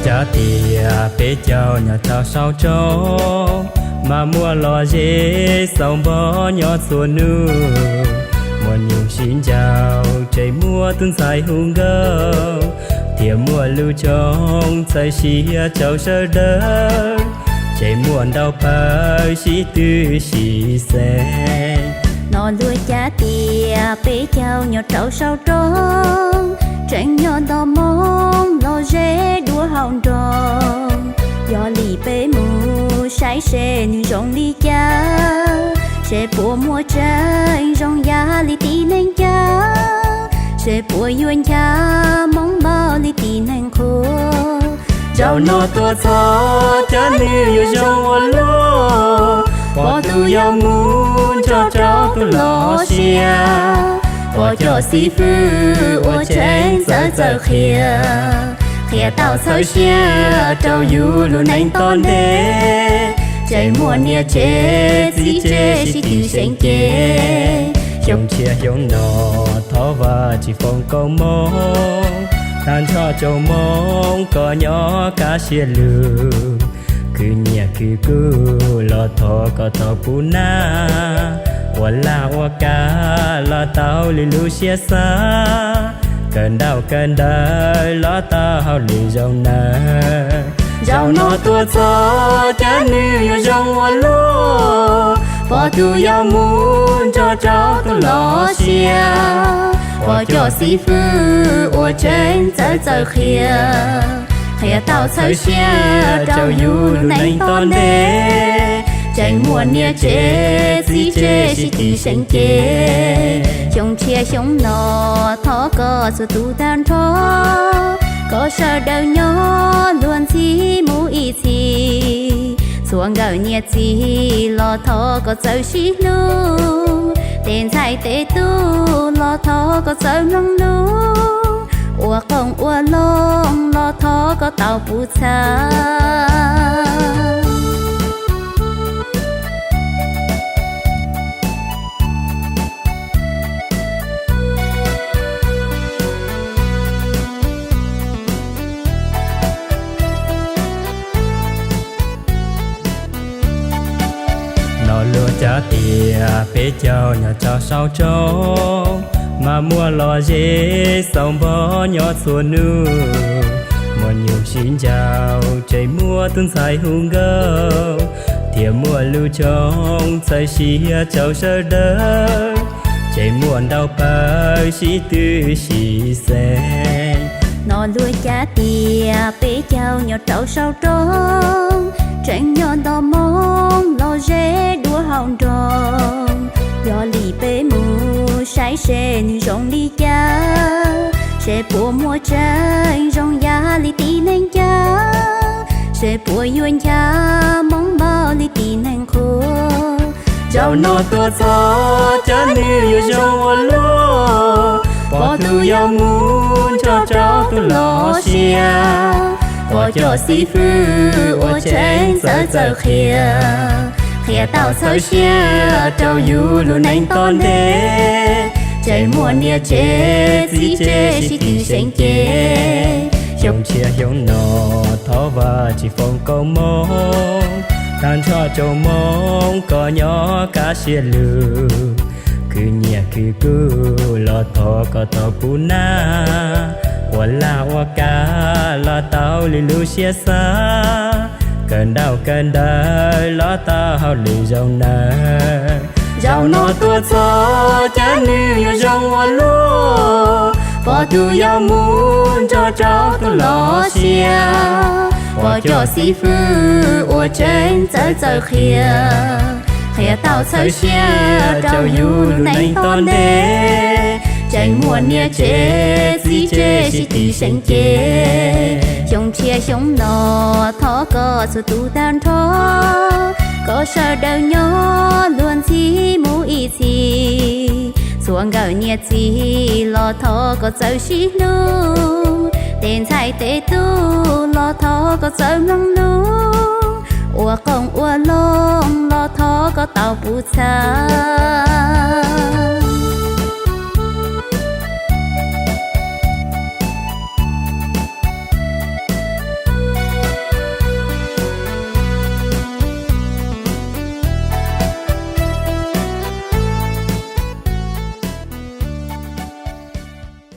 Cav tias peb caug nyob rau saum roob, mas muaj los ze xauv npog nyob txhua hnub. Muaj nyuj sib ncaus tseem muaj tus ntxhais hu nkauj, thiab muaj lub tshooj txawj siab rau sawv daws, tseem muaj ntau pawg sib tw sib xeem. No luag cav tias peb caug nyob rau saum roob, tseem nyob nto moo los ze dua hauv nroog. Yog li peb mus saib seb nws zoo li cas, seb puas muaj tseeb zoo yam li tib neeg cav, seb puas yuav ncha moo npaum li tib neeg qhuas. Zaum no tuaj txog cav nws yuav zoo ua luaj, pog tus yau mus nrog rau tus los sia, pog cov xib fwb ua tseeb txawv txawv qhia, qhia tau txhawb siab rau yus lub neej tom ntej. Tseem muaj niam tsev txiv tsev sib tw seem cev, xyoo tshiab xyoo no thov Vajtswv foom koob hmoov, tag nrho tsoom hmoov kom nyob kaj siab lug. Khwv nyiaj khwv kub los thov kom tau puv nab, ua laj ua kam los tau li lub siab xav, kawm ntaub kawm ntawv los tau hauj lwm zoo nawb. Zaum no tuaj txog cav nws yuav zoo ua luaj, pog tus yau mus nrog rau tus los sia, pog cov xib fwb ua tseeb txawv txawv qhia, qhia tau txhawb siab rau yus lub neej tom ntej. Tseem muaj niam tsev txiv tsev sib tw seem cev, xyoo tshiab xyoo no thov kom txhua tus tag nrho, kom sawv daws nyob luag ntxhi mus ib txhis. Txhua nkawm niam txiv los thov kom txawj sib hlub, tej ntxhais tej tub los thov kom txawj mloog lus, ua qoob ua loo los thov kom tau puv txha. No luag cav tias peb caug nyob rau saum roob, mas muaj los ze xauv npog nyob txhua hnub. Muaj nyuj sib ncaus tseem muaj tus ntxhais hu nkauj, thiab muaj lub tshooj txawj siab rau sawv daws, tseem muaj ntau pawg sib tw sib xeem. No luag cav tias peb caug nyob rau saum roob, tseem nyob nto moo los ze dua hauv nroog. Yog li peb mus saib seb nws zoo li cas, seb puas muaj tseeb zoo yam li tib neeg cav, seb puas yuav ncha moo npaum li tib neeg qhuas. Zaum no tuaj txog cav nws yuav zoo ua luaj, pog tus yau mus nrog rau tus los sia, pog cov xib fwb ua tseeb txawv txawv qhia, qhia tau txhawb siab rau yus lub neej tom ntej. Tseem muaj niam tsev txiv tsev sib tw seem cev, xyoo tshiab xyoo no thov Vajtswv foom koob hmoov, tag nrho tsoom hmoov kom nyob kaj siab lug. Khwv nyiaj khwv kub los thov kom tau puv nab, ua laj ua kam los tau li lub siab xav, kawm ntaub kawm ntawv los tau hauj lwm zoo nawb. Zaum no tuaj txog cav nws yuav zoo ua luaj, pog tus yau mus nrog rau tus los sia, pog cov xib fwb ua tseeb txawv txawv qhia, qhia tau txhawb siab rau yus lub neej tom ntej. Tseem muaj niam tsev txiv tsev sib tw seem cev, xyoo tshiab xyoo no thov kom txhua tus tag nrho, kom sawv daws nyob luag ntxhi mus ib txhis. Txhua nkawm niam txiv los thov kom txawj sib hlub, tej ntxhais tej tub los thov kom txawj mloog lus, ua qoob ua loo los thov kom tau puv txha.